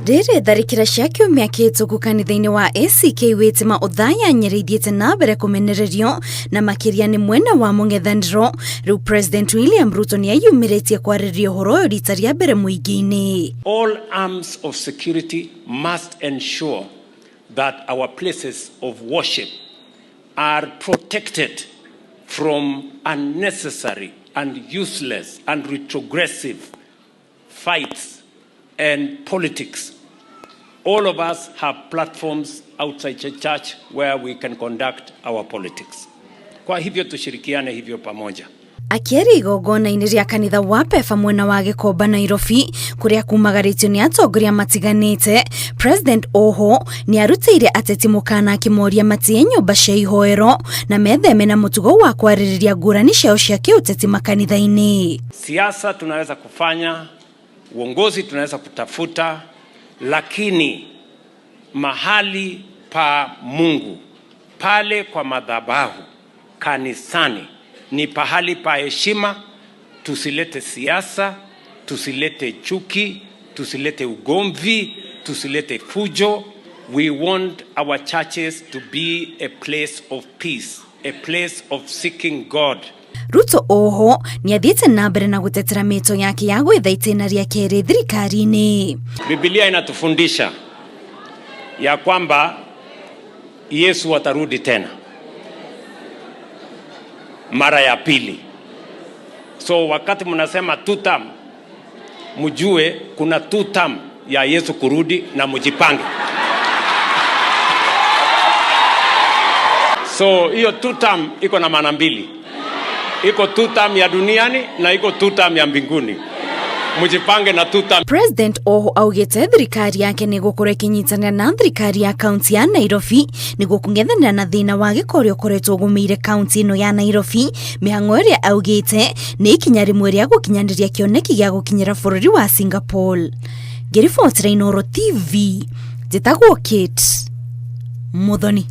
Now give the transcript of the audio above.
Rĩrĩ tharĩkĩra cia kiumia kĩhĩtũku kanitha-inĩ wa ACK Wĩtĩma Othaya Nyeri ithiĩte na mbere kũmenererio na makĩria nĩ mwena wa mũng'ethanĩro. Rĩu President William Ruto nĩ eyumĩrĩtie kwarĩrĩria ũhoro ũyũ rita rĩa mbere mũingĩ-inĩ. All arms of security must ensure that our places of worship are protected from unnecessary and useless and retrogressive fights and politics. All of us have platforms outside the church where we can conduct our politics. Kwa hivyo tushirikiane hivyo pamoja. Akĩaria igongona-inĩ rĩa kanitha wa Pefa mwena wa Gĩkomba Nairobi kũrĩa kumagarĩtio nĩ atongoria matiganĩte, President oho nĩ arutĩire ateti mũkana akĩmoria matĩe nyũmba cia ihoero na metheme na mũtugo wa kwarĩrĩria ngũrani ciao cia kĩũteti makanitha-inĩ. Siasa tunaweza kufanya, uongozi tunaweza kutafuta, lakini mahali pa Mungu pale kwa madhabahu kanisani ni pahali pa heshima. Tusilete siasa, tusilete chuki, tusilete ugomvi, tusilete fujo. We want our churches to be a place of peace, a place of seeking God. Ruto oho nĩ athiĩte na mbere na gũtetera mĩto yake ya gwetha itĩna rĩa kerĩ thirikari-inĩ. Biblia inatufundisha ya kwamba Yesu atarudi tena mara ya pili. So wakati mnasema two term, mjue kuna two term ya Yesu kurudi na mjipange. So hiyo two term iko na maana mbili, iko two term ya duniani na iko two term ya mbinguni. Mjipange na two term. President oho augĩte thirikari yake nĩ ĩgũkorwo ĩkĩnyitanĩra na thirikari ya kaunti ya Nairobi nĩguo kũng'ethanĩra na thĩna wa gĩko ũrĩa ũkoretwo ũgũmĩire kaunti ĩno ya Nairobi. Mĩhang'o ĩrĩa augĩte nĩ ikinya rĩmwe rĩa gũkinyanĩria kĩoneki gĩa gũkinyĩra bũrũri wa Singapore. Ngĩribotera Inooro TV, njĩtagwo Kate Muthoni.